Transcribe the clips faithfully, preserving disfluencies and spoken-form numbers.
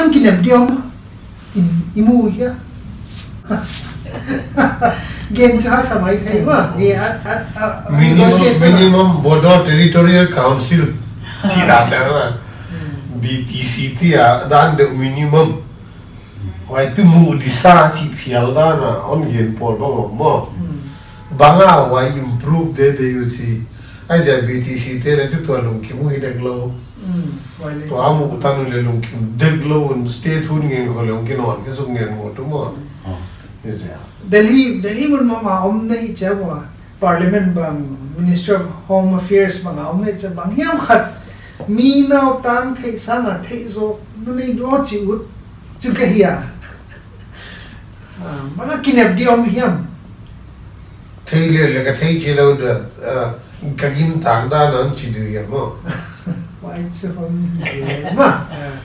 Ang kinep di om in imu hia. Gen chu haksa maithei ma. Ye a a a a Minimum, negotiation. Minimum Bodo Territorial Council. Chi dan deuh ma. Hmm. B T C te a dan deuh minimum. Huai tu mu disa chi phial dan a hon gen pawl bang om maw. Hmm. Bang a huai improve deuhdeuh uh chi. Huaiziak B T C te leh chu tua lungkim uh hi dek lou. Hmm, huai leh. Tua mu tan uh leh lungkim dek lou un state hun ngen khol leh hong kinawn khe suk ngen ngut uh maw. Oh. Huaiziak. Delhi, Delhi mun mahmah om na hi chia maw. Parliament bang, Minister of Home Affairs bang a om na hi chia bang hiam khat. Mi nautang theih sang a theih zoh na nei dua chi ut chu ka hi a. Ah, bang a kinep di om hiam. Thei leh leh ka thei chi lou deuh, ah, ka gingta dan a hon chi deuh hiam maw. Huai chu hon hi leh ma. Ah.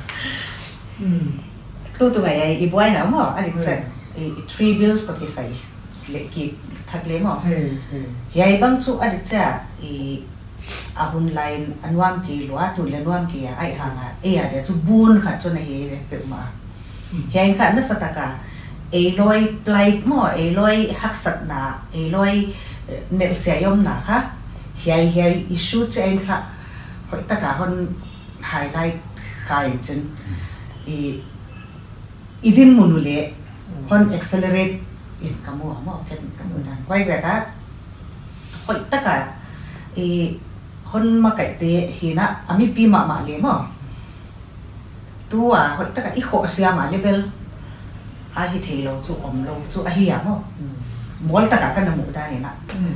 Hmm. Tutung a i buaina maw, a dik chia. Hmm. I, i three bills toh kisai leh kithak leh maw. He, he. Hiai bang chu a dik chia, i a hun lai in a nuam kei lua, tun leh nuam kei a, ahihhang a, ei adia chu bun khat chu na hi ve peuhmah. Hmm. Hiai kha nasa taka, ei lawi plight maw, ei lawi haksatna, ei lawi, eh, nelhsiah i omna kha, hiai, hiai issue chiang kha, hoihtaka hon highlight kha in chin. Hmm. I, i dinmun uh leh, hmm, hon accelerate in ka mu a maw, ken ka mu dan. Huaiziak a, hoihtaka, i hon makaihte hi na, a mipi mahmah leh maw. Tua, hoihtaka i khohsiam a level a hi theilou chu omlou chu ahi a maw. Hmm. Mual taka ka na mu dan in a. Hmm.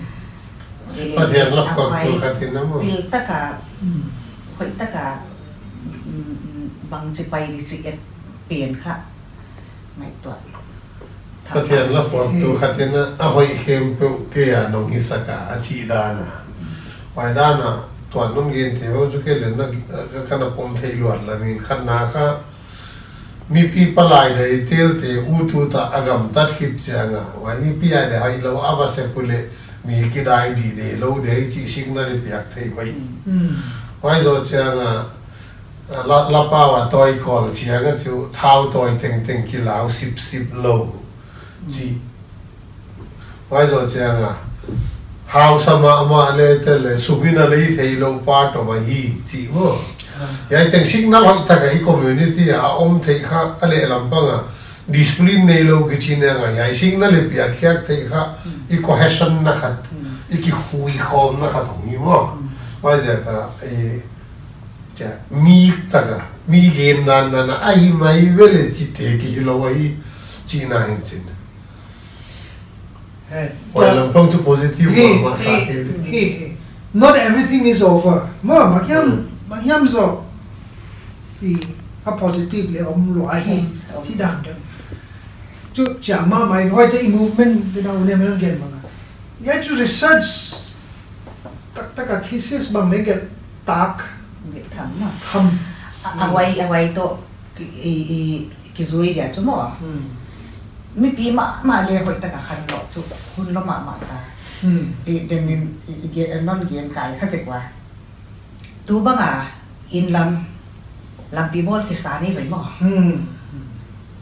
Pathian lak a huai tu khat in a maw. Pil taka, hmm, hoihtaka, mm, mm, bangchi pai di chi et pen kha. Ngaihtuah. Pathian lak a tu khat in a, a hoih khempeuh kei a nong hisak a, a chi dan a. Huai dan a, tuan nong gen te bang chu kei leng na, ka, ka na pom thei luat la min khat na kha, mipi palai dai tel te u tu ta a gamtat khit chiang a. Huai mipi a dai hai lou a va sep uleh mi kidai di de lou de chi signal i piak thei mai. Mm. Huai zoh chiang a, la, la pau a toi kol chiang a chu thau toi tengteng kilau sipsip lou. Chi. Huai zoh chiang a, hausa mahmah leh te leh, sum in a lei theilou pa toh mah hi, chi maw. Ah. Hiai teng signal hoihtaka i community a om theih kha, a lehlam pang a, discipline neilou kichi neng a, hiai signal i piak khiak theih kha, hmm, i cohesion na khat, hmm, i kikhui khawmna khat hong hi maw. Hmm. Huaiziak a, i, chia, mi taka, mi gen dan dan a, ahi mai ve leh chite ki hilou ahi, chihna hi in chin. He, huai lam pang chu positive hi, mahmah sa hi, ke. Hi, hi. Not everything is over. Maw, bang hiam, hmm, bang hiam zoh. Hi, a positive leh om lua hi. Om, om. Chi dan deuh. Chu chia mahmah, huai chu i movement te na u ne men gen bang a. Hiai chu research taktaka thesis bang leng gelh tak. Gelh tham na. Tham. A, a huai, a huai toh, i, i, kizui dia chu maw. Hmm. Mipi mahmah leh hoihtaka khanlou chu, hunlou mahmah ta. Hmm. I, den in, i, i, ge-, non gen kai kha zek ua. Tu bang a, inn lam, lampi bawl kisa ni ve maw. Hmm.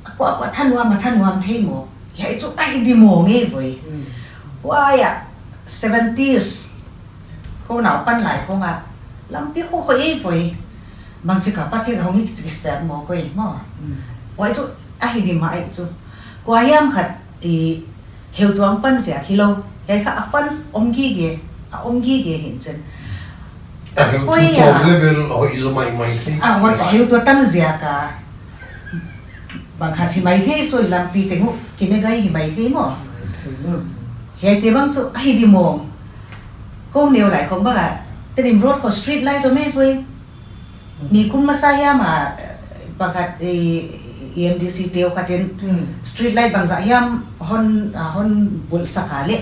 A kua, a kua thanuam, a thanuam thei maw. Hiai chu ahi di maw ngei ve. Hmm. Huai a, seventies, kou naupan lai khong a, lampi hoih hoih ve. Bangchi ka Pathian hong hi chi sep maw koi maw. Hmm. Huai chu ahi di mah ai chu. Kua hiam khat i heutuam pan ziak hilou. Hiai kha a funds om gige, a om gige hi in chin. A heutu koi a, tom level hoih zaw maimai thei. A hoih, a heutu tam ziak a. Bang khat hi maithei, so lampi teng uh, kine gai hi maithei maw. Hiaite bang chu, ahi di maw. Kou neu lai khong bang a, Tedim Road khong street light om e ve. Nikum masa hiam a, pakhat, eh, E M D C te uh khat in, hmm, street light bangzah hiam hon, ah, hon bulhsak a leh.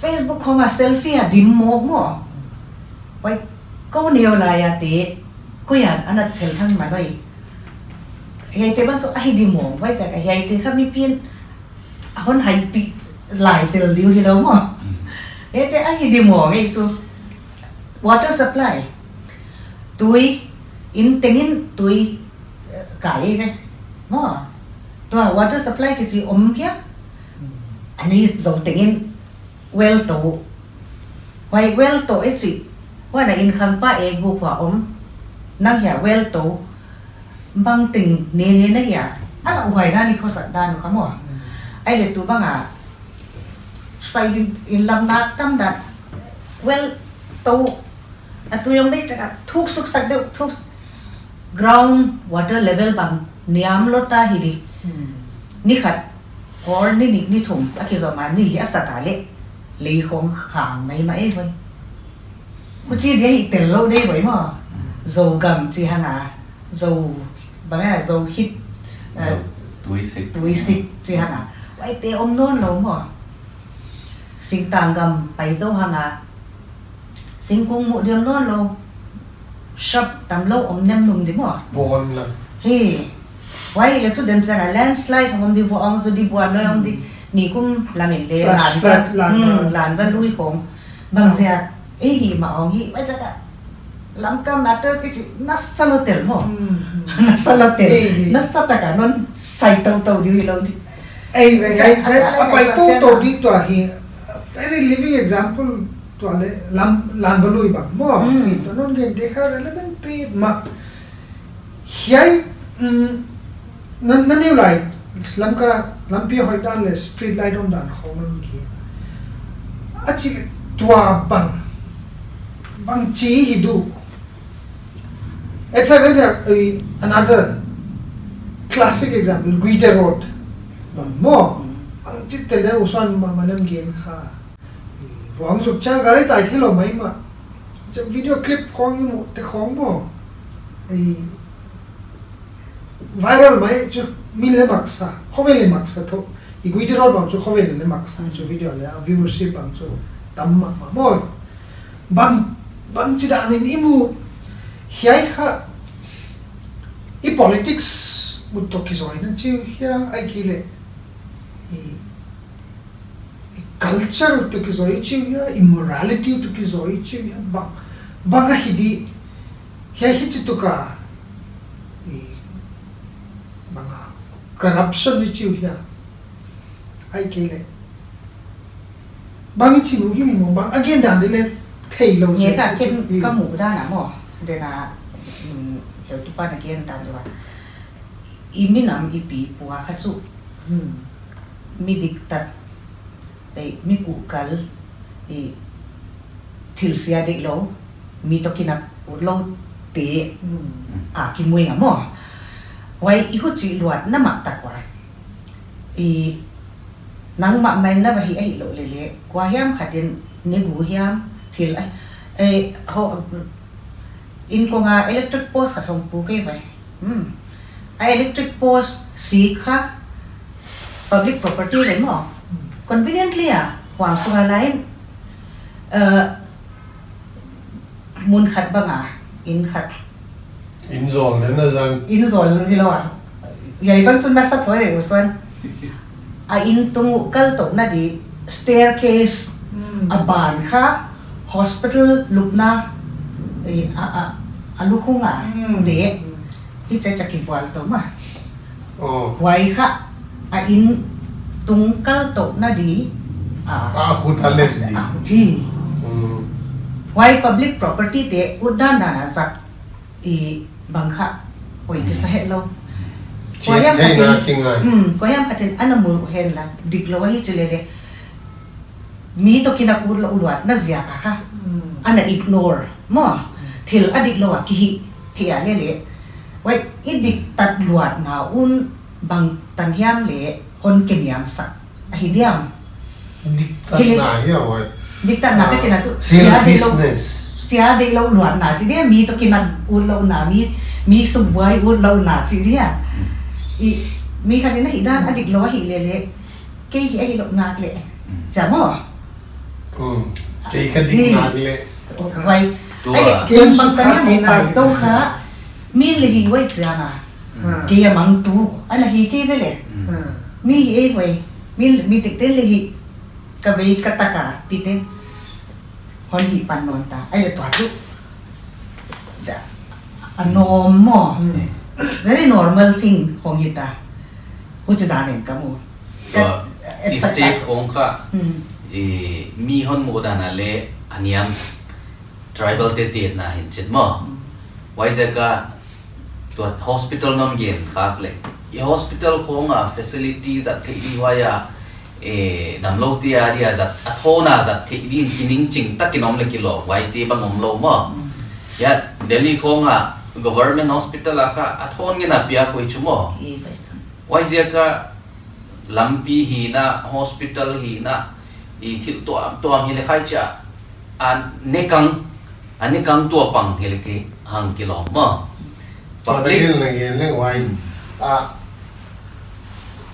Facebook khong a selfie a dim mawk maw. Huai, kou neu lai a te, koi a, ana thil thang manoi. Hiaite bang chu ahi di maw, huaiziak a hiaite kha mipi'n a hon haipih lai tel diu hilou maw. Hmm. Hiaite ahi di maw ngei chu. Water supply. Tui, inn tengin tui, eh, Kai ve. Maw. Tua water supply kichi om hia. Ani zo tengin well tou. Huai well tou e chi. Huan a inn khang pa e bu khua om. Nang hia well tou. Bang teng ne ne na hia. Ala huai na ni khosa dan kha maw. Ai le tu bang a. Sai din in lam nak tam dan. Well tou. A tu yong dei taka thuk suk sak deuh thuk ground water level bang niam lou ta hi di. Ni khat or ni ni ni thum a kizom a ni hi a sa ta le lei khong khang mai mai e voi. Huchi dia hi tel lou dei voi maw. Zo gam chi hang a zo bang a zo hit. Zo tuisik. Tuisik chi hang a. Huai te om nawn lou maw. Singtang gam pai tou hang a. Singkung mu diam nawn lou. Sap tam lou om nem nung di maw. Bon la. Hi. Huai le chu den chang a landslide hong di vo ong zu di buan lou ong di. Ni kum lamin le flash flood lan va lui khong. Bang ziak e hi ma ong hi. Huai chaka Lamka matters i chi nasa lou tel maw. Nasa lou tel. Nasa taka non sai tou tou di lou di. Ei, ei, ei, a pai tou tou di tua hi. Very living example tua le lam lan va lui bang maw. Tua non gen dekha relevant pe ma. Hiai na na neu lai Lamka lampi hoih dan le street light om dan khong non gen. A chi tua bang bang chi hi du. It's a very uh, another classic example. Guite Road. Bang maw. Bang chi tel le usuan ma ma lem gen kha. Vuang zuk cha gari tai thei lou mai ma. Cha video clip khong i mu te khong maw. Viral mai chu mi le maksa. Khovel le maksa tho. I Guite Road bang chu khovel le maksa. Chu video le a viewership bang chu tam ma ma maw. Bang bang chi dan in i mu hiai kha i politics mu to kizoi na chiu hia ai ki le i i culture to kizoi chiu hia i morality to kizoi chiu hia bang bang a hi di hia hi chi tu ka i bang a corruption ni chiu hia Ai kei le. Bang i chim uh hi mi maw bang a gen dan di le thei lou. Nge ka ken ka mu dan a maw. Dena heutupa na gen dan di wa. I minam i pi pua kha chu. Mi diktat. Ei mi kuhkal. I thil sia deihlou. Mi toh kinak utlou te. A kimu ing a maw. Huai i huchi luat na mah tak wa. I nangmah mai na va hi ahih lou lele, kua hiam khat in ni gu hiam thil a, eh, ho, in kong a electric post khat hong pu kei vai. Hmm. A electric post sik kha public property vai maw. Conveniently a, huang sung a lai in, eh, mun khat bang a, inn khat. Inn zawl den a zang. Inn zawl hilou a. Hiai bang chu nasa thoi ve usuan. A inn tung uh kal tou na di staircase a ban kha hospital lupna a, a, a lukhung a de. Hi cha cha kivual tou ma. Huai kha a inn tung kal tou na di a, a khut a les di. A khut hi. Huai public property te ut dan dan a zat i bang kha poi kisa hetlou. Kua hiam khat in, kua hiam khat in ana mu hen la diklou ahi chi lele. Mi toh kinak utlou luat na ziak a kha. Ana ignore maw. Thil a diklou a kihih thei a lele. Huai i diktat luat na un bang tan hiam le hon kiniam sak ahi diam. Diktat na hi a huai. Diktat na ka china chu sia deihlou. Selfishness. Sia deihlou luat na chi dia mi toh kinak utlou na mi, mi suk buai utlou na chi dia. I mi khat in a hi dan a diklou ahi lele. Kei hi ahih lou nak le. Cha maw. Kei ka dik nak le. Huai. Tua. Ai, kei bang suk kha kei nak tou kha. Min le hi huai chiang a. Kei a mang tu. Ana hi kei ve le. Mi hi ei huai. Mi, mi tik ten le hi. Ka vei ka taka pi ten. Hon hi pan non ta. Ai le tua tu. Cha. A nom maw. Very normal thing hong hi ta. Huchi dan in ka mu. Ka, Tua, eh, i state khong kha, hmm, i mi hon muh dan a leh a niam tribal te te na hi'n chin maw. Hmm. Huaiziak a tua hospital non gen khak leh, i hospital khong a facility zat theih di huai a, eh, damlou te a dia zat, a thawn a zat theih din kiningching takin om leh kilawm huai te bang omlou maw. Hmm. Ya, Delhi khong a government hospital a kha a thawn ngen a piak uh chu maw. I vai tham. Huaiziak a lampi hi na, hospital hi na, i thil tuamtuam hi leh khai chia, a nekang, a nekang tua pang hi leh kihang kilawm maw. Tua Public. Nagel, nagel leh huai. Hmm. A,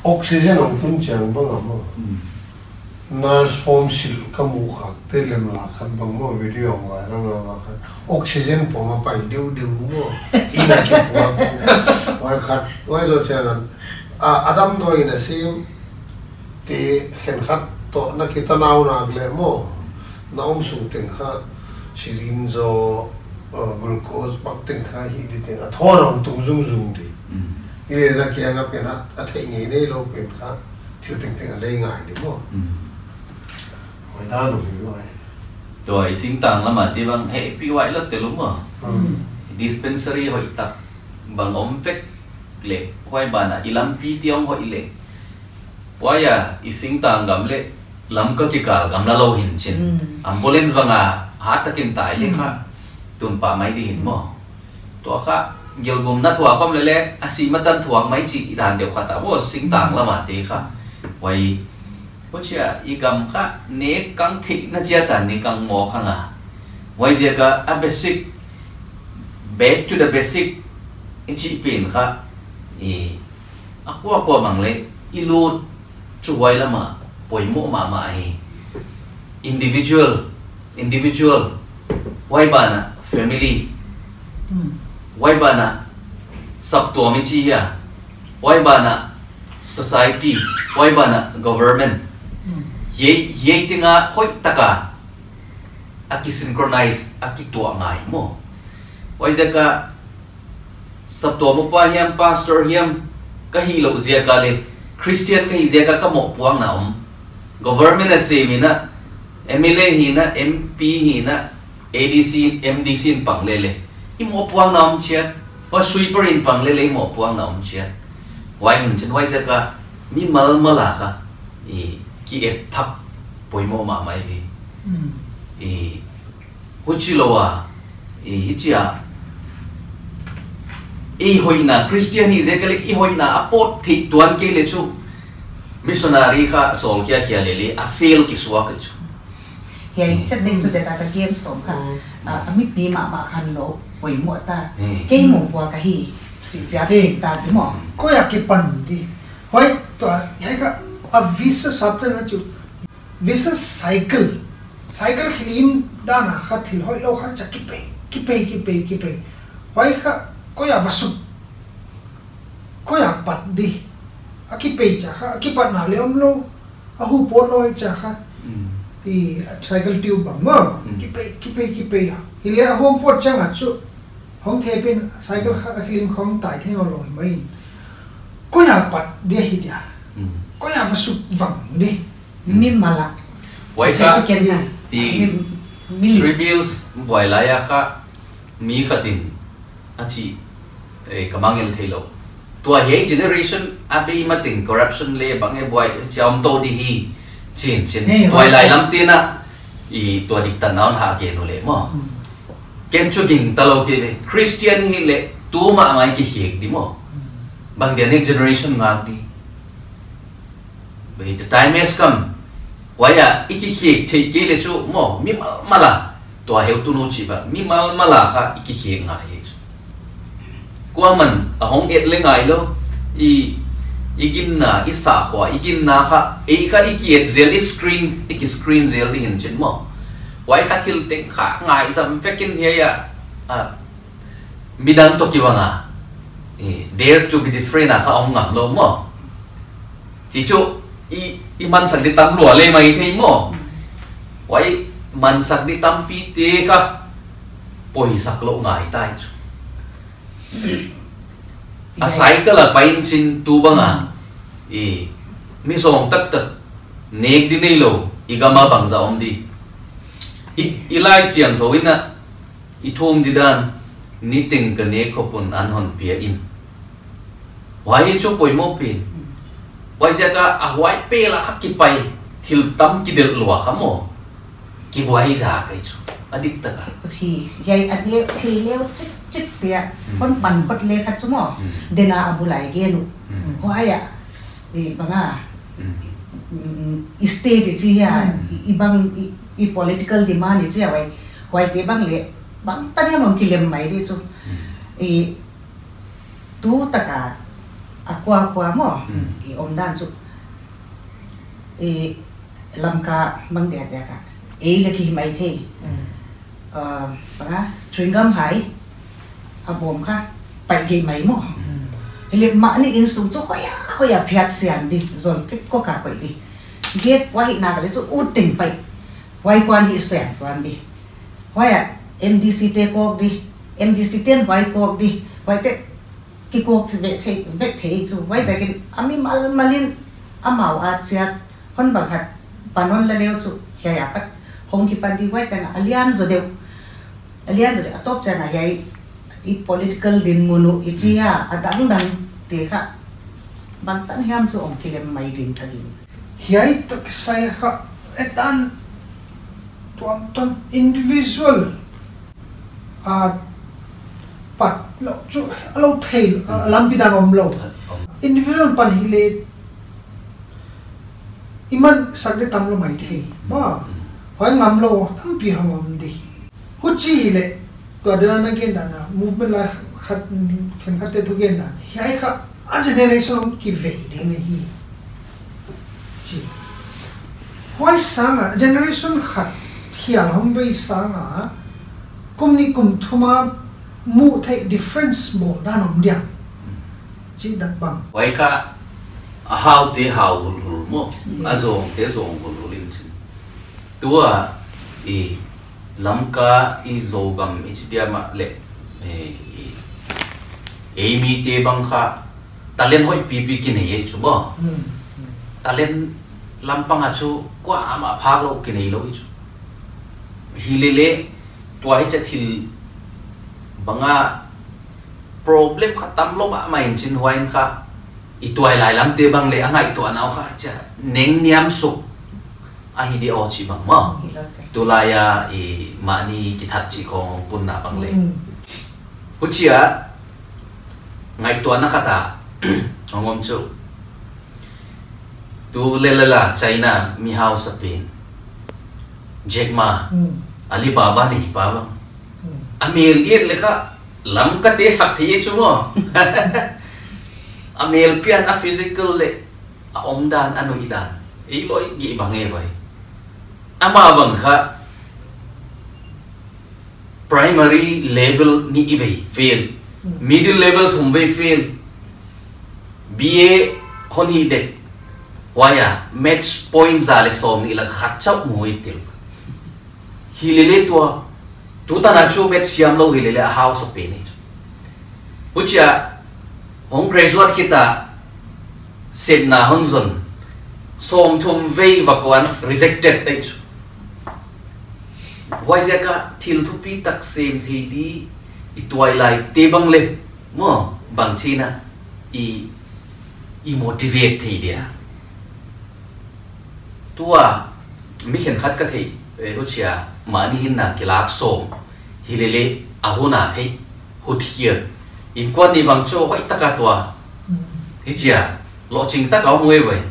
oxygen hong tun chiang bang a maw. Hmm. Nurse form sil ka mu khak te lem la khat bang maw, video viral la la khat. Oxygen pawng a pai deuhdeuh maw. Ina kipuak maw. Huai khat, huai zoh chiang a, a, a damdawi in a sem te khenkhat toh na kitanau nak leh maw. Na om sung teng kha syringe zaw, uh, glucose bak teng kha hi di teng a thawn a hong tung zungzung di. Mm. Hi leh na kiang a pen a, a theih ngeingei lou pen kha thil tengteng a lei ngai di maw. Mm. Huai dan uh hi maw. Tua i singtang lam a te bang hehpih huai lou te lou maw. Mm. Dispensary hoihtak bang om vek leh, huai ban a i lampi te hong hoih leh, huai a i singtang gam leh Lamka kikal gam la lou hi'n chin. Mm. Ambulance bang a hat takin tai leh kha, mm, tun pah mai di hi'n maw. Tua kha, gilgumna thuak om leh leh, a si matan thuak mai chih dan deuh kha ta maw, singtang lam a te kha. Huai, huchia i gam kha, nekang theihna chiat a nekang mawk hang a. Huaiziak a, a basic, back to the basic, i chih pen kha, i, a kuakua bang leh, i lut chu huai lam a poimoh mahmah hi. Individual, individual, huai ban a family, hmm, huai ban a saptuam i chi hia, huai ban a society, huai ban a government. Hmm. Hiai, hiai teng a hoihtak a, a kisynchronize, a kituak ngai maw. Huaiziak a saptuam upa hiam, pastor hiam, ka hih louh ziak a leh, Christian ka hih ziak a ka mohpuakna om. Government a sem in a, M L A hi na, M P hi na, A D C, M D C in pang leh leh, i mohpuakna om chiat. Huai sweeper in pang leh leh i mohpuakna om chiat. Huai hi'n chin huaiziak a, mimal mal a kha, i ki-et thak poimoh mahmah hi. Mm. I Huchi lou a, i, hichia. I hoihna, Christian hi ziak a leh, i hoihna a pawt theih tuan kei leh chu. Missionary kha sawl khia khia leh leh, a fail kisuak chu. Hiai, hmm, chat ding chu te ta ta kian sawm kha. Hmm. A, a mipi mahmah khan lou, poimoh ta. Hmm. Kei mohpuak ka hi, chih chiat, hmm, ta di maw. Koi a kipan di. Huai, tua, hiai kha, a visa sap te na chu. Vicious cycle. Cycle khilim dan a kha thil hoihlou kha chia kipei, kipei, kipei, kipei. Huai kha koi a va suk, koi a pat di. A kipei chia kha, a kipatna leng omlou. A hu pawt lou chia kha. Mm. I cycle tube bang maw. Mm. Kipei, kipei, kipei a. Hi leh a hong pawt chiang a chu. Hong thei pen cycle kha a khilim khong tai thei nawnlou hi mai. Koi a pat dia hi dia. Mm. Koi a va suk vang di. Mm. Mimal a. Huai kha, i, mi, mi. Three Bills buai lai a kha mi khat in a chi, eh, ka mangngilh theilou. Tua hiai generation a bei mateng corruption leh bang e buai chia om tou di hi. Chin, chin. Hei, buai lai lam te na i tua diktatna hon ha gen uleh maw. Mm. Ken chu gingta lou kei ve. Christian hi leh tu mahmah i kikhek di maw. Mm. Bang dia next generation ngak di. Wait, the time has come. Huai a, i kikhek theih kei leh chu maw, mimal mal a. Tua heutu nu chih bang, mimal mal a kha i kikhek ngai hi. Kuaman a hong et leh ngailou, i, i ginna, i sakhua, i ginna kha, ei kha i ki-et zel, i screen, i ki-screen zel di hi'n chin maw. Huai kha thil teng kha ngaizam vek in hiai a, a, midang toh kibang a, eh, dare to be different a kha om ngam lou maw. Chi chu, i, i mansak di tam lua leh mai thei maw. Huai mansak di tampi te kha poisak lou ngai tai chu. A cycle a pai in chin tu bang a. I, mi zawng taktak nek di neilou, i gam a bangzah om di. I, i Laisiangthou in a, i thum di dan, niteng ka nek khop un an hon pia in. Huai chu poimoh pen. Huaiziak a, a huai pel a kha kipai, thil tam kidelh lua kha maw. Kibuai zak ahi chu. A diktak a. Hi, hiai a leh, hi leh chik chik tia. Hmm. Hon pan khot leh kha chu maw. Hmm. Den a a bul a i gen uh. Hmm. Huai a. I bang a. Hmm. Mm, i state i chi a, Hmm. i, i bang, i, i political demand i chi a huai. Huaite bang leh, bangtan hiam hong kilem mai di chu. Hmm. I, tu tak a, a kuakua maw. Hmm. I omdan chu. I, Lamka bang diakdiak a. Ei leh ki mai thei. Hmm. Ah, bang a, chewing gum hai, a bawm kha, pai gei mai maw. Hmm. Hileh mahni insung chu hoih a, hoih a phiat sian di, zol kik kok a koih di. Gate huai hihna ka leh chu ut teng pai. Huai kuan hi sian kuan di. Huai a M D C te kawk di. M D C ten huai kawk di. Huaite kikawk vek thei, vek thei chu. Huaiziakin a mimal mal in amau a chiat. Hon bang khat pan hon la leh chu, hiai a pat hong kipan di huai chiang a lian zaw deuh. A lian zaw deuh, a tawp chiang a hiai i political dinmun uh i chi a, a dangdang te kha. Bangtan hiam chu hong kilem mai ding ka gingta. Hiai toh kisai kha, e tan tuamtuam individual a pat lou chu, a lou thei, a lampi dang om lou. Individual pan hileh, i mansak di tam lou mai thei. Maw, huai ngam lou tampi hong om di. Huchi hileh, tua dan a gen dan a, movement lai khat, khenkhat te thugen dan. Hiai kha, a generation hong kivei ding ahi. Chi. Huai sang a, generation khat, hial hong vei sang a, kum nih kum thum a, muh theih difference bawl dan om diam. Chi dan bang. Huai kha, a haute hau hulhul maw, a zawngte zawng hulhul in chin. Tua, i, Lamka i Zogam i chi diam a leh, eh, i, ei mite bang kha talent hoih pipi kinei ei chu maw. Hmm. Talent lampang a chu kuamah phak lou kinei lou ei chu. Hilele tua hichia thil bang a problem kha tam lou mahmah in chin huai in kha i tuailai lamte bang leh a ngaihtuahna uh kha chia neng niam suk ahi di aw chih bang maw. Hi lou te. Tulai a i mahni kithat chih khong hong punna bang leh. Hmm. Huchia ngaihtuahna khat a hong om chu. Tu leh leh la China mihausa pen. Jack Ma. Hmm. Alibaba neipa bang. Hmm. A mel et leh kha Lamka te sak thei chu maw. A mel pian a physical leh a omdan, a nuihdan. Ei loi gih bang e vai. Ama bang kha primary level nih vei fail. Hmm. Middle level thum vei fail. B A hon hi dek. Huai a, maths point za leh sawmnih lak khat chauh mu i til. Hilele tua, tu tan a chu maths siam lou hilele a hausa pen ei chu. Huchia, hong graduate khit a, sepna hon zon, sawmthum vei va kuan rejected ei chu. Huaiziak a thil thupitak sem thei di, i tuailaite bang leh, maw, bang chihna, i, i motivate thei dia. Tua, mi khenkhat ka theih, eh, huchia, mahni hinna kilak sawm, hilele, a hun a theih, hut hial. Innkuan nih bang chu, hoih taka tua. Hmm. Hichia, lohching taka om uh ei vai.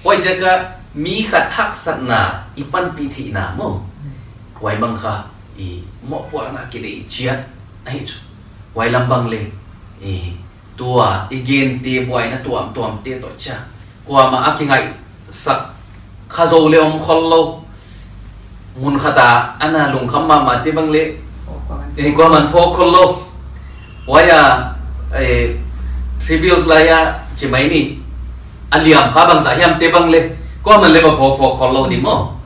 Huaiziak a mi khat haksatna i panpih theihna maw. Huai bang kha i mohpuakna kinei chiat ahi chu. Huai lam bang leh i tua i gente buaina tuamtuamte toh chia. Kuamah a kingaihsak kha zou leh om khol lou. Mun khat a ana lungkham mahmahte bang leh, eh, kuaman phawk khol lou. Huai a, eh, three bills lai a chi mai ni. A liam kha bangzah hiamte bang leh, kuaman leh va phawk phawk khol lou di maw.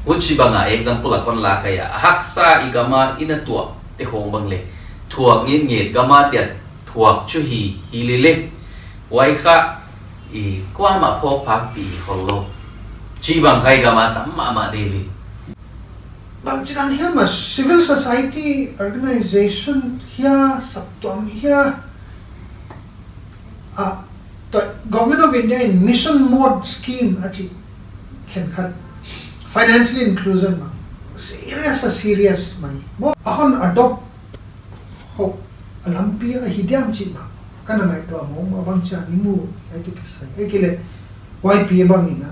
Huchi bang a example a kon lak ahi a. A haksa i gam a i na tuahte khong bang leh. Thuak ngetnget gam a diat Puak chu hi, hi lele. Huai kha, i kuamah phawk phak pi khol lou. Chi bang kai gama tam mahmah de ve. Bangchidan hiam a civil society organization hia, saptuam hia, a, to, Government of India in mission mode scheme a chih khenkhat financial inclusion mah serious a serious mai. Maw, a hon adopt ho a lampi ahi diam chih mah ka na ngaihtuah maw, maw bangchidan i mu, ai tu kisai. Ei kile, Y P A bang in a.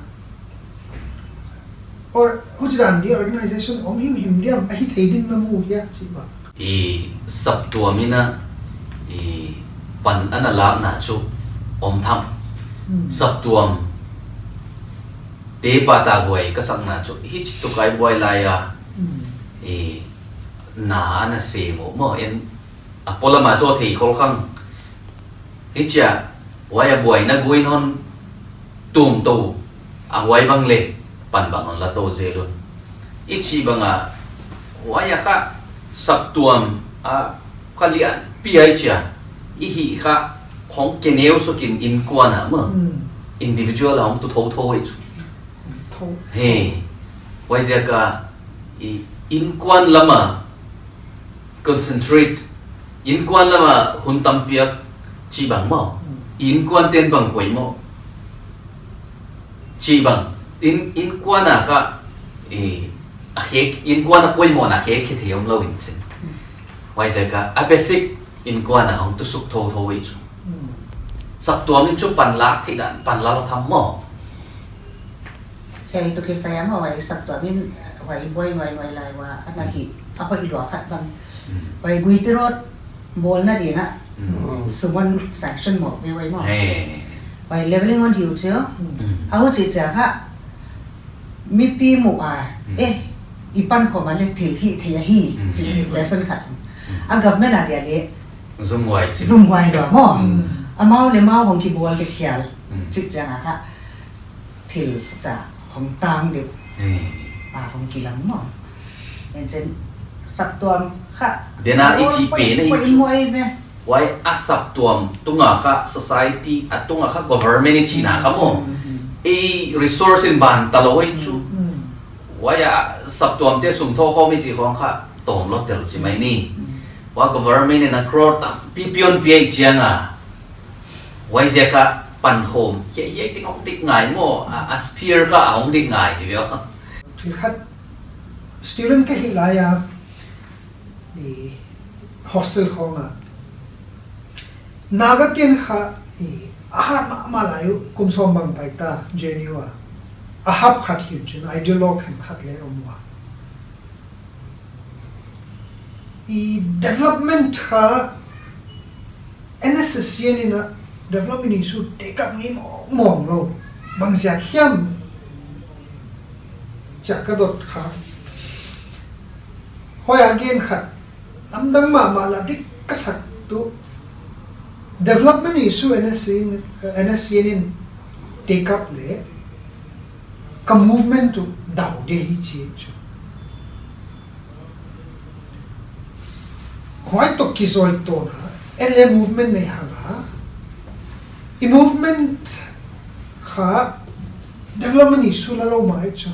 Or, huchidan di organization om himhim diam, ahi thei din na mu hia chih mah. I saptuam in a, i pan ana lakna chu om tham. Hmm. Saptuam te pata buai ka sakna chu, hichi tu kai buai lai a. Hmm. I na ana se maw, maw en a polam a zaw thei khol khang. Hichia, huai a buaina guin hon tum tou, a huai bang le, pan bang hon la tou zel un. I chih bang a, huai a kha, saptuam a kha lianpi ai chia, i hih kha, hong keneu sukin inkuan a maw. Hmm. Individual a hong tu thouthou ai chu. Thou. He, huaiziak a, i inkuan lam a concentrate, inkuan lam a hun tam piak chih bang maw. Hmm. Inkuan ten bang poimoh chih bang. In, inkuan a kha, i, a khek, inkuan a poimohna khek khe thei om lou in chin. Hmm. Huaiziak a, a basic inkuan a hong tu suk thouthou ai chu. Hmm. Saptuam in chu pan lak thei dan, pan la lou tham maw. Hiai tu kisai a maw, huai saptuam in, huai buai nuai nuai lai ua, ana hi, a hoih lua khat bang. Mm. Huai Guite Road bawlna din a, mm, sum hon sanction mawk ve huai maw. Hey. Huai levelling hon hi uh chu. Mm. A huchi chia kha, mipi mu a, mm, eh, i pan khawm a le thil hih theih ahi, mm, chih, mm, lesson khat. Mm. A government a dia le, zumhuai si. Zumhuai lua maw. Mm. Amau le mau hong kibawl te khial, mm, chih chiang a kha. Thil cha hong tang deuh. Eh. A hong kilang maw. En chen saptuam kha. Dena i chih pen i chu. Huai a saptuam tunga kha society a tunga kha government i chihna kha maw. Mm, mm. Ei resource in ban ta lou ai chu. Mm. Huai a saptuam te sum thaw khawm i chih khong kha tawm lou tel chi mai ni. Mm. Huai government in a crore tampi piak piak chiang a. Huaiziak a pan khawm, hiai, hiai ting hong dik ngai maw, a, a sphere kha hong dik ngai hi ve. Thil khat, student ka hih lai a, i hostel khong a. Naga ten kha, i a hat mahmah lai uh, kum sawm bang pai ta, J N U a. A hap khat hi un chin, ideologue khenkhat le om ua. I development kha N S C N in a development issue take up ngei mawngmawng lou. Bangziak hiam chia ka dot kha. Huai a gen khat lamdang mahmah la dik ka sak tu. Development issue N S C N in, N S C N in take up le ka movement tu dau de hi chi chu. Huai toh kizui tawna, L A movement nei hang a, i movement kha development issue la lou mai chu.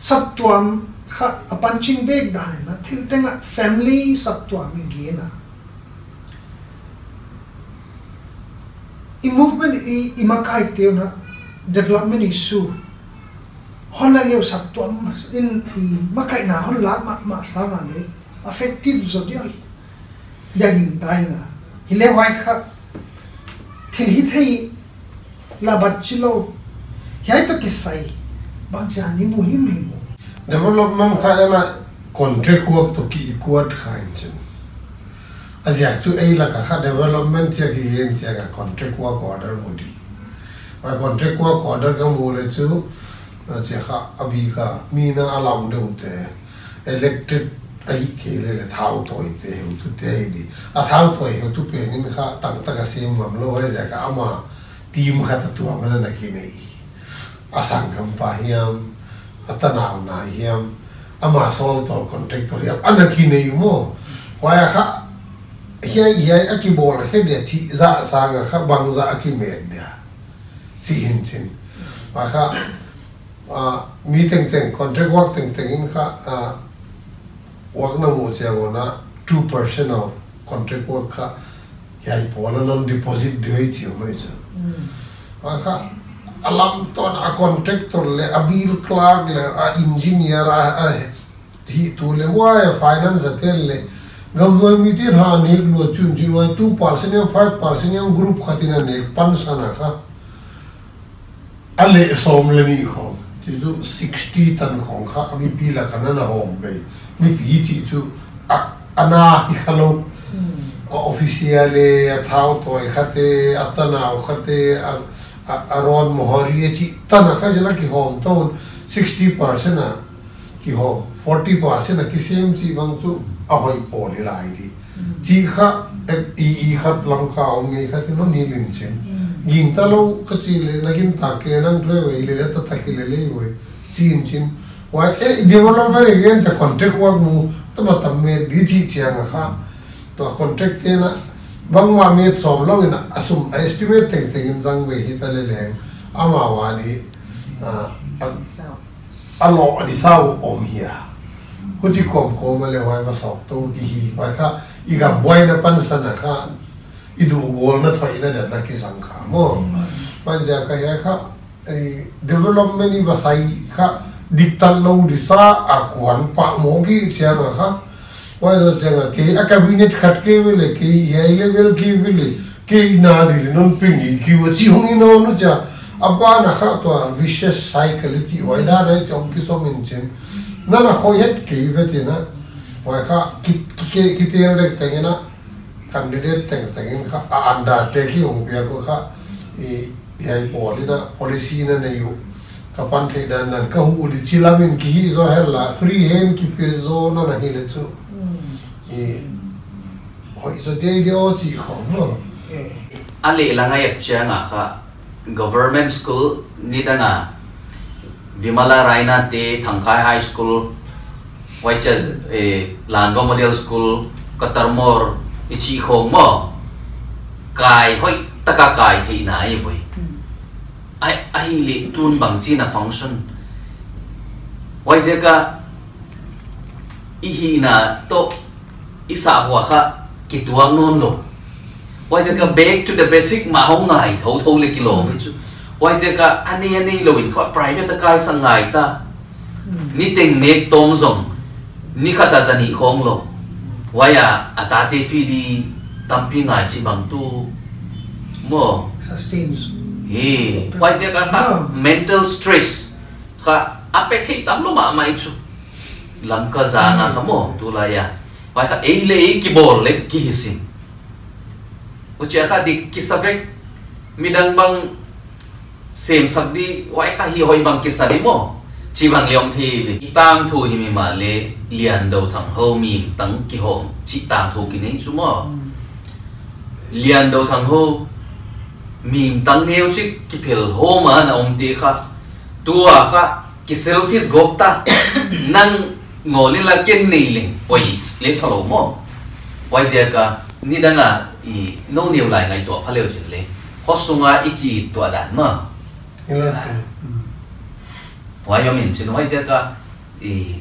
Saptuam kha a punching bag dan a, thil teng a family saptuam i gen a. I movement i, i makai te uh na development issue. Hon la leu saptuam in i makaihna hon la mahmah sa ma le effective zaw diau hi. Dia ging tai na. Hi le huai kha. Thil hih theih la bat chi lou. Hiai toh kisai. Bangchidan i mu himhim uh. Development kha ana contract work toh ki equate kha in chin. A ziak chu ei lak a kha development chia ki gen chia ka contract work order mu di. A contract work order ka mu le chu, a chia kha a bi kha mi na a lau deuh te. Electric a hih kei le le thau tawi te heutu te hi di. A thau tawi heutu pen in kha tangtak a sem ngam lou huaiziak a ama team khat a tuam ana na kinei. A sanggampa hiam, a tanauna hiam, ama sawl tawl contractor hiam, ana kinei maw. Huai a kha, Hiai, hiai a kibawl khe dia chih zah sanga kha bangzah a kimet dia chih hi'n chin. Huai kha, ah, mi tengteng, contract work tengteng in kha, ah, work na mu chiang un a two percent of contract work kha hiai pawl a non deposit di hi chi mai chu. Huai kha a lam ton a contractor le, a bill clerk le, a engineer, a, a hih tu le, huai a finance a tel le, gamnuai mite'n a nek lua chun chin, huai two percent hiam five percent hiam group khat in a nek pansan a kha a leh sawm le nih khong, chi chu sixty tan khong kha a mipi lak ah na hawm bei. Mipi chih chu a, a na hi kha lou. A officer le, a thau tawi kha te, a tanau kha te, a, a, a rawn mohori a chih tan a kha zela kihawm tou, sixty percent a kihawm, forty percent a kisem chih bang chu a hoih pawl hi lai di. Chih kha, eh, i, i khat Lamka om ngei khat in non hilh in chin. Gingta lou ka chih le, na gintak kei nang thu ve le, le taktak hi le le ve. Chi in chin. Huai, eh, development again cha contract work mu, tama tam met di chih chiang a kha. Tua contract te'n a, bangmah met sawm lou in a, a sum, a estimate tengteng in zang ve hita le leng. Amau a di, ah, a, a lou a di sau om hia. Huchi kawmkawm a le huai va sawk tou di hi. Huai kha i gam buaina pansan a kha i duhgawlna thoihna dan a kizang kha maw. Huai ziak a hiai kha, eh, development i va sai kha diktat lou di sa a kuan pah maw ki chiang a kha. Huai zoh chiang a kei a cabinet khat kei ve le, kei hiai level kei ve le, kei na di le non ping i kiu a chi hong i non u chia. A ban a kha tua vicious cycle i chi huai dan a i chong kisawm in chin. Na na khoi het kei ve te na. Huai kha ki, ki, ki, kitel dek teng in a candidate tengteng in kha a undertake hong piak uh kha i, hiai pawl in a policy na nei uh. Ka pan theih dan dan ka huh di chi lam in ki hih zaw hen la, free hand ki pe zaw na na hi le chu. I, hoih zaw dia dia chi khong maw. A leh lang a et chiang a kha, government school nidang a, Vimala Raina te, Thangkhai High School, huai chia, eh, Lanva Model School, Katarmor, i chih khong maw. Kai hoih taka kai theihna i voi. Ai, ahi le tun bangchin a function. Huai ziak a i hihna toh i sahkhua kha kituak nawn lou. Huai ziak a back to the basic mah hong ngai thouthou le kilawm hi chu. Huai ziak a a nei a nei lou in kha private a kai sang ngai ta. Ni teng nek tawm zong, ni khat a za nih khong lou. Huai a, a tate fee di tampi ngai chi bang tu maw. Sustains. He, huai ziak a kha mental stress kha a pe thei tam lou mahmah i chu. Lamka zang a kha maw, tulai a. Huai kha ei le ei kibawl le ki hi sin. Huchia kha dik kisa vek, midang bang semsak di, huai kha hi hoih bang kisa di maw. Chi bang le om thei ve. I tangthu hi mi mah le, Liandou Thangho Mimtang kihawm, chi tangthu kinei chu maw. Liandou Thangho Mimtang neu chik kiphel hawm a na om te kha. Tua kha ki selfish gawp ta. Nang ngawl in la ken nei leng, oi, le sa lou maw. Huai ziak a, nidang a, i, nou neu lai ngaihtuah pha le uh chin le. Kho sung a i ki tuah dan maw. Huai om in chin huai ziak a, i,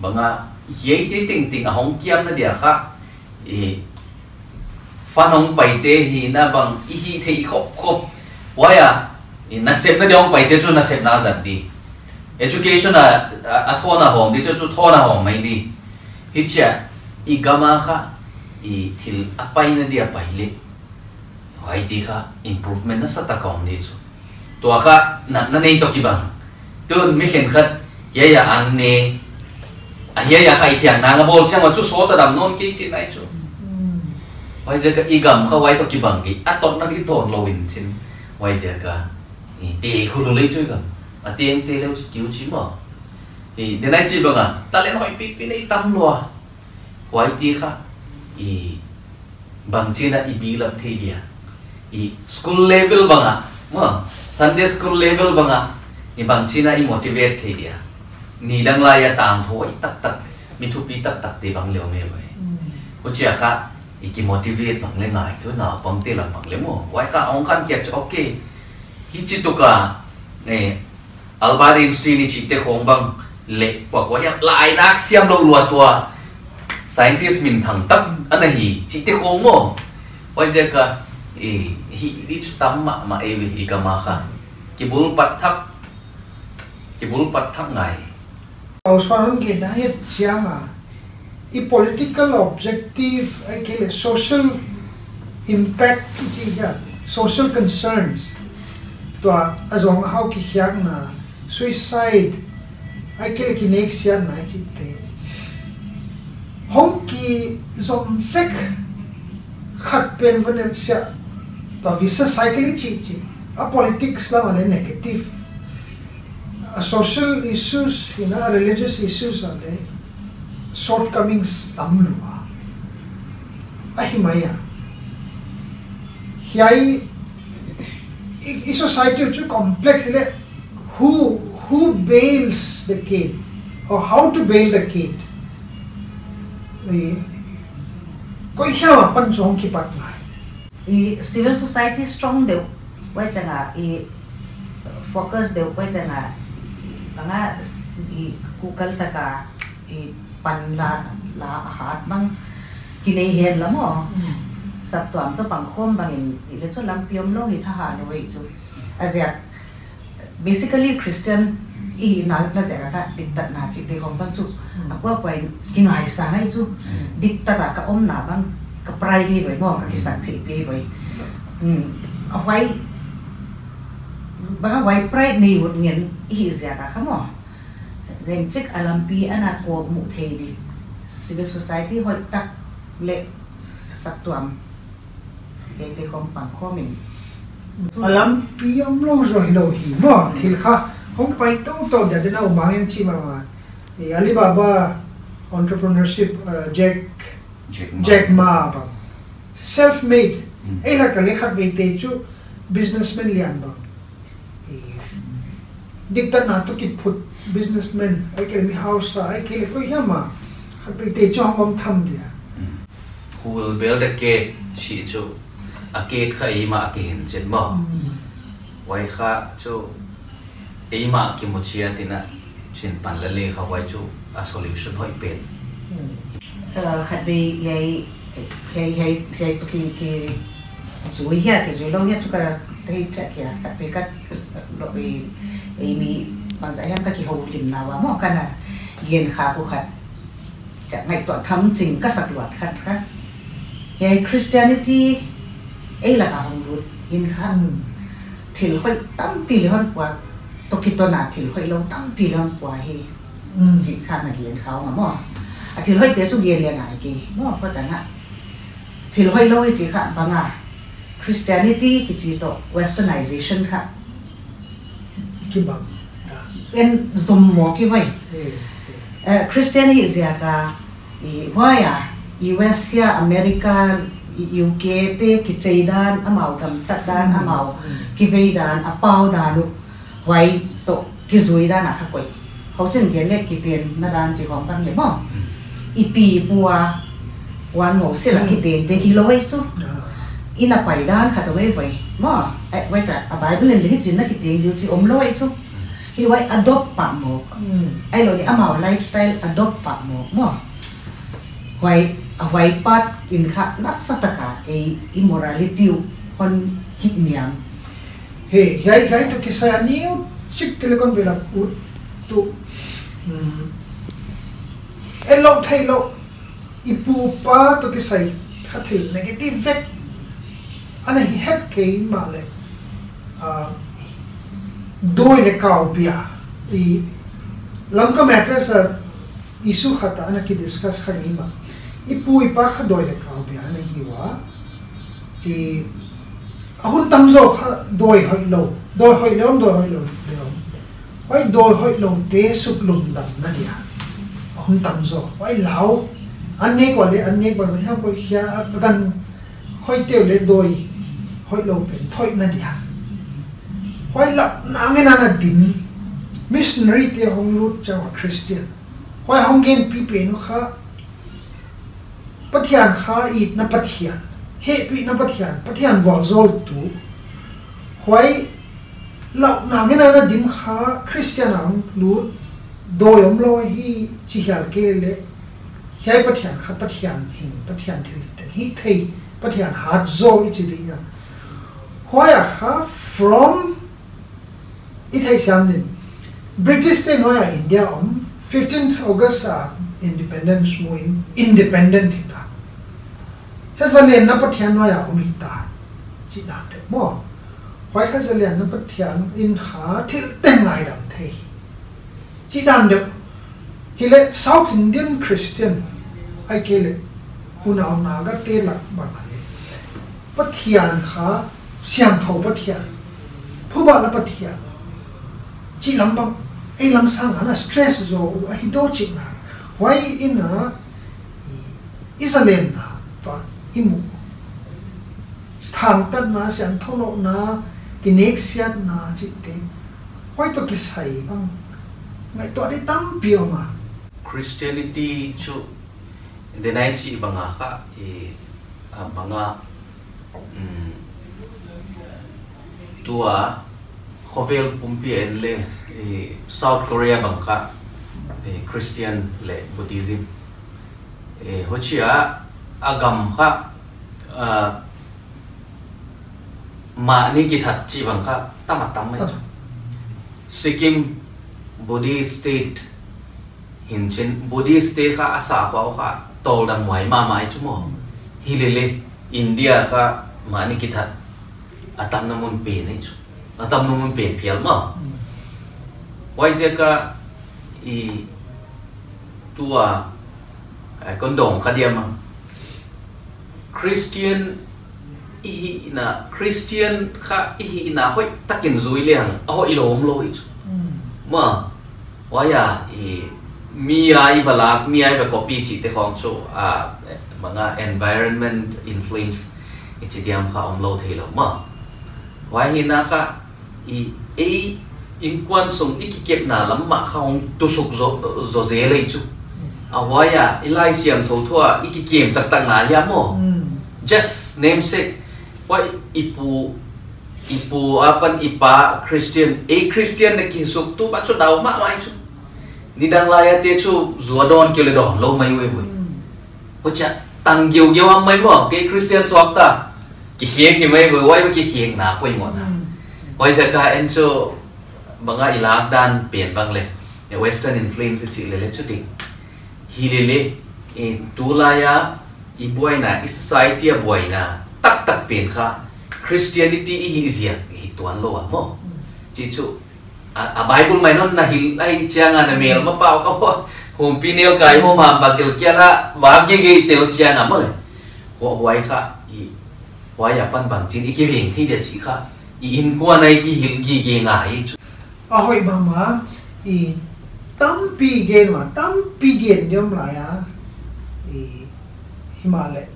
bang a, hiai te tengteng a hong kiamna dia kha, i, fan hong paite hihna bang i hih theih khopkhop. Huai a, i nasepna dia hong paite chu nasepna a zat di. Education a, a, a thawn a hawm di chu, chu thawn a hawm mai di. Hichia, i gam a kha, i thil a paina dia pai le. Huai ti kha, improvement nasatak a om di chu. Tua kha natna nei toh kibang. Tun mi khenkhat hiai a an ne. A hiai a kha i khiang nang a bawl chiang a chu sawt a dam nawn kei chih nai chu. Huai ziak a i gam kha huai toh kibang kei. A totna di tawn lou in chin. Huai ziak a i te khu lou le chu i gam. A teng te leu chu kiu chi maw. I denai chi bang a. Talent hoih pipi nei tam lua. Huai ti kha. I bangchin a i build up thei dia. I school level bang a, maw, Sunday school level bang a, i bangchin a i motivate thei dia. Nidang lai a tangthu hoih taktak, mi thupi taktak te bang leu me vai. Huchia kha, I ki motivate bang le ngai tu, naupangte lak bang le maw. Huai kha hong khankhiak chu, okay. Hichi tuk a, eh, Albert Einstein i chihte khong bang le, kua kua hiam, lai nak siam lou lua tua scientist minthang tak ana hi, chihte khong maw. Huaiziak a, eh, hi, hi chu tam mahmah ei ve, i gam a kha. Kibul pat thak, kibul pat thak ngai. Pauswan hon gen dan hiai chiang a, i political objective, ahihkeileh social impact i chih hiam, social concerns. Tua a zong a hau kikhiakna, suicide, ahihkeileh kineksiatna i chihte. Hong kizom vek khat pen va neih sia, tua vicious cycle i chih chih. A politics lam a le negative. A social issues, ina religious issues a le shortcomings tam lua. Ahi mai a. Hiai, i, i society chu complex le, who, who bails the cat or how to bail the cat. I, koi hiam apan chu hong kipat ngai. I civil society strong deuh, huai chiang a, i focus deuh, huai chiang a, bang a, i kukal tak a, i pan la, la a hat bang, kinei hen la maw. Mm. Saptuam toh pangkhawm bangin, i le chu lampi omlou hi thahat lou ei chu. A ziak, basically Christian i hihna ziak a kha diktatna chihte khong bang chu. Mm. A kuakua in kingaisang ei chu. Mm. Diktat a ka omna bang ka pride hi voi maw, ka kisak theihpih voi. Mm. A huai, bang a huai pride nei ut ngen i hih ziak a kha maw. Leng chik a lampi ana kawkmuh thei di. Civil society hoihtak le saptuam. Kei te khong pangkhawm in. A lampi omlou zaw hilou hi maw, thil kha hong pai toto dia dena u mang en chi mama. Eh, Alibaba entrepreneurship, uh, Jack, Jack Ma. Jack Ma bang. Self-made. Mm. Ei lak a le khatveite chu businessman lian bang. Eh, diktatna toh kiphut businessman, ahihkeileh mi hausa, ahihkeileh koi hiam a, khatveite chu hong om tham dia. Mm. Who will bail the cat, chih chu, a cat kha eimah a kihin chet maw. Mm. Huai kha chu, eimah kimu chiat in a, chin pan la le kha huai chu, a solution hoih pen. Mm. Uh, khatvei hiai, hiai, hiai, hiai toh ki, ki zui hia, kizui lou hia chu ka thei chak hia, khatvei ka lou ei, ei mi bangzah hiam ka kihoulimna ua maw, ka na gen kha uh khat. Chak ngaihtuah tham ching ka sak luat khat kha. Hiai Christianity ei lak a hong lut in kha. Mm. Thil hoih tampi le hon pua, toh kiton a thil hoihlou tampi le hon pua hi. Mm. Chih kha na gen kha ua maw. A thil hoihte chu gen le ngai kei. Maw, phot ana. Thil hoihlou i chih kha bang a. Christianity kichi toh westernization kha. Kibang. Ah. En zom maw ki vai. Eh, eh. Eh, Christian i ziak a, i huai a, U S hia, America, i U K te kichei dan, amau gamtat dan, mm, amau, mm, kivei dan, a pau dan uh. Huai toh kizui dan a kha koih. Huchi'n gen le kitenna dan chih khong bang le maw. Mm. I pi i pu a, huan ngou sil a, mm, kitente kilou ei chu. Ah. I na pai dan kha toh ei voi. Maw, eh, huai cha, a Bible in le hichi'n na kiteng diu chih omlou ei chu. Mm. Hiai huai adopt pah mawk. Mm. Ahihlou leh amau lifestyle adopt pah mawk. Maw. Huai, a huai part in kha nasatak a, ei immorality uh hon hih niam. He, hiai, hiai toh kisai a neu chik te le kon belap ut tu. Hmm. En lou thei lou, i pu pa toh kisai kha thil negative vek. Ana hi het kei mahleh. Ah, dawi le kau bia. I Lamka Matters a issue khat a ana ki discuss kha ni mah. I pu i pa kha dawi le kau bia ana hi ua. I, a hun tamzaw kha dawi hoihlou, dawi hoih le om, dawi hoihlou le om. Huai dawi hoihloute suklumdanna dia. A hun tamzaw. Huai lau. An nek ua le, an nek ua le, hiam koi hia, a, a gan hoihte uh le dawi hoihlou pen thoihna dia. Huai lak nang en ana dim. Missionary te hong lut chiang a Christian. Huai hong genpih pen uh kha Pathian kha itna Pathian, hehpihna Pathian, Pathian vualzawltu. Huai lauhna ngen a na dim kha Christian a hong lut dawi omlou hi chi hial kei leh, hiai Pathian kha Pathian hing, Pathian thilhihtheih, Pathian hat zaw i chi ding a. Huai a kha from i theihsiam ding. British te nuai a India om, fifteenth August a independence mu in independent hi ta. Hiai zalenna Pathian nuai a om hi ta. Chih dan deuh maw. Huai kha zalenna Pathian in kha thil teng ngaidam thei. Chih dan deuh. Hileh South Indian Christian, ahihkeileh unau Naga te lak bang a leh, Pathian kha siangthou Pathian, phubakna Pathian chih lam bang, ei lam sang a na stress zaw uh ahi daw chih na. Huai in a, i, i zalenna toh i muh, thangtatna, siangthou louhna, kineksiatna chihte, huai toh kisai bang ngaihtuah di tampi om a. Christianity chu, denai chih bang a kha, i, a bang a, um, tua khovel pumpi en leh, i, South Korea bang kha, i, Christian leh Buddhism. I, huchia a gam kha, a, mahni kithat chih bang kha tam a tam mai. Tam. Sikkim Buddhist state hi'n chin, Buddhist te kha a sakhua uh kha tawldam huai mahmah i chu maw. Hilele India kha mahni kithat a tamna mun pen i chu. A tamna mun pen phial maw. Mm. Huaiziak a i tua, a, kon dong kha diam a. Christian i hihna, Christian kha i hihna hoihtakin zui lehang a hoihlou omlou i chu. Mm. Maw, huai a, i, mi a i va lak, mi a i va copy chihte khong chu, a, bang a environment influence i chi diam kha omlou theilou maw. Huai hi na kha, i, ei innkuan sung i kikepna lam mah kha hong tusuk zaw, zaw zel ei chu. A huai a, i Laisiangthou thu a i kikem taktak na hia maw. Mm. Just namesake. Huai i pu, i pu apan i pa Christian, ei Christian na kisuk tu ba chu dau mahmah ei chu. Nidang lai a te chu zu a dawn kei leh dawnlou mai uai uai. Mm. Huchia tang giugiau a mai maw, kei Christian suak ta. Kikhek hi mai uai uai, kikhekna poimoh na. Mm. Huaiziak a en chu bang a i lak dan pen bang leh, e, Western influence chih lele chu ding. Hilele, e, tulai a i buaina, i society a buaina taktak pen kha Christianity i hih ziak hi tuanlou a maw. Mm. Chih chu, a, a Bible mainon na hilh ahih chiang a na mel ma pau kha, humpinelkai hom ham bakil kia na, va gige tel chiang a maw leh. Huai, huai kha, i, huai apan bangchin i kiveng thei dia chih kha, i innkuan a i kihilh gige ngai chu. A hoih mahmah, i tampi gen mah, tampi gen diam lai a, i, himahleh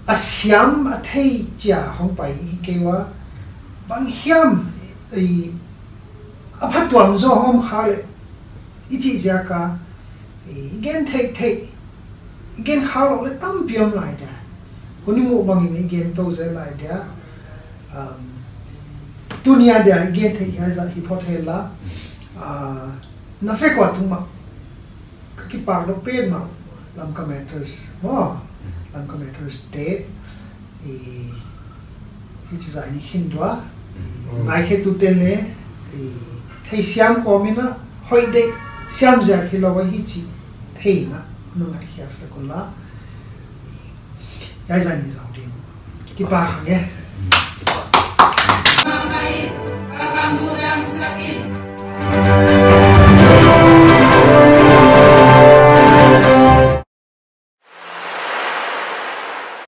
a siam a thei chia hong pai hi kei ua, bang hiam, i, a phatuam zaw hong om kha leh, i chih ziak a, i gen theih theih, i gen kha lou leh tampi om lai dia. Hun i muh bangin i gen tou zel lai dia. Um, tuni a dia i gen theih hiai zah hi phot hen la. Ah, na fek ua tung mah. Ka kipak dok petmah Lamka Matters maw. Mm. Lamka Matters te, i, hichi zah in i khin dua. Mm. Ngaikhetute leh, i, theisiam kawm in a, hoih dek siam ziak hilou a hichi theihna na ngaihkhiak sak un la. Hiai zah in i zang ding. Kipak nge. Mm, kipak.